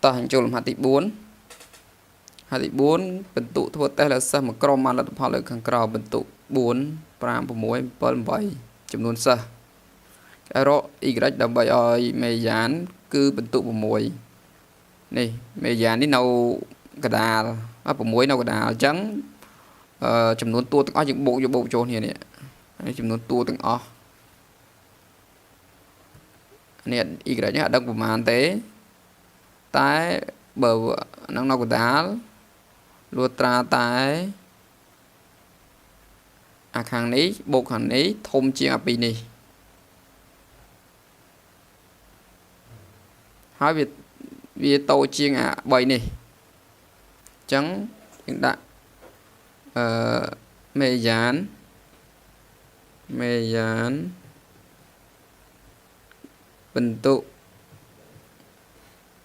តោះអញ្ចូលលំហាត់ទី4ហាត់ទី4បន្ទុកធ្វើតេស្តលើសិស្សមួយក្រុមបានលទ្ធផលលើខាងក្រៅបន្ទុក4 5 6 7 8ចំនួនសិស្សគេរក y ដើម្បីឲ្យមេយ៉ានគឺបន្ទុក6នេះមេយ៉ាននេះនៅកដាល6នៅកដាលអញ្ចឹងអឺចំនួនតួទាំងអស់យើងបូកយកបូកចូលគ្នានេះនេះចំនួនតួទាំងអស់នេះ y នេះអត់ដឹងប្រមាណទេតែបើហ្នឹងនៅកដាលលួត្រាតែអាខាងនេះបូកខាងនេះធំជាងអាពីរនេះហើយវាវាតូចជាងអា3នេះអញ្ចឹងយើងដាក់អឺមេយ៉ានមេយ៉ានបន្ទុក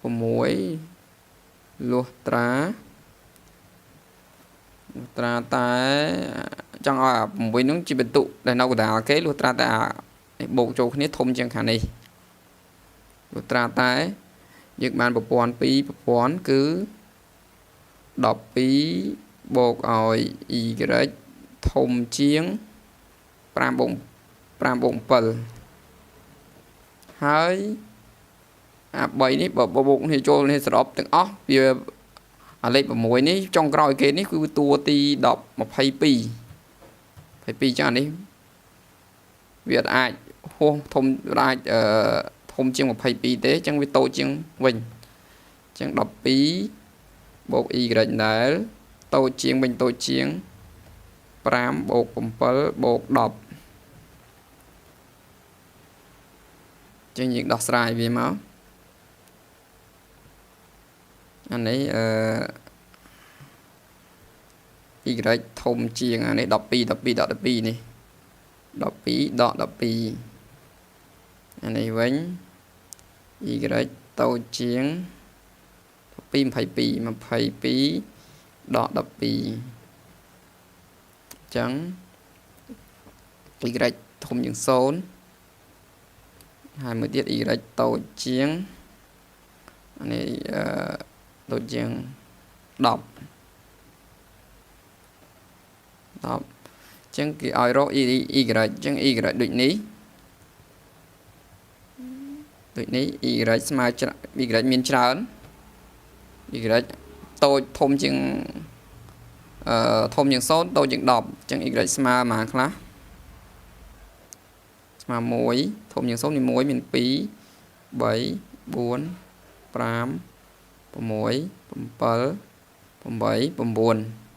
6លុះត្រាត្រាតែចង់ឲ្យអា6នោះជាបន្ទុកដែលនៅកណ្ដាលគេលុះត្រាតែអានេះបូកចូលគ្នាធំជាងខាងនេះលុះត្រាតែយើងបានប្រព័ន្ធ2ប្រព័ន្ធគឺ12បូកឲ្យ y ធំជាង5បូក5បូក7ហើយអា3នេះបើបូកគ្នាចូលនេះសរុបទាំងអស់វាអាលេខ6នេះចុងក្រោយគេនេះគឺតួទី10 22 22ចឹងអានេះវាអត់អាចហួសធំអាចអឺធំជាង22ទេចឹងវាតូចជាងវិញចឹង12បូក y ដែលតូចជាងវិញតូចជាង5បូក7បូក10ចឹងយើងដោះស្រាយវាមកអានេះអឺ y ធំជាងអានេះ12 12ដក12នេះ12ដក12អានេះវិញ y តូចជាង12 22 22ដក12អញ្ចឹង y ធំជាង0ហើយមួយទៀត y តូចជាងអានេះអឺតូចជាង10 10អញ្ចឹងគេឲ្យរក y អញ្ចឹង y ដូចនេះដូចនេះ y ស្មើ y មានច្រើន y តូចធំជាងអឺធំជាង0តូចជាង10អញ្ចឹង y ស្មើប៉ុន្មានខ្លះស្មើ1ធំជាង0មាន1មាន2 3 4 5 6 7 8 9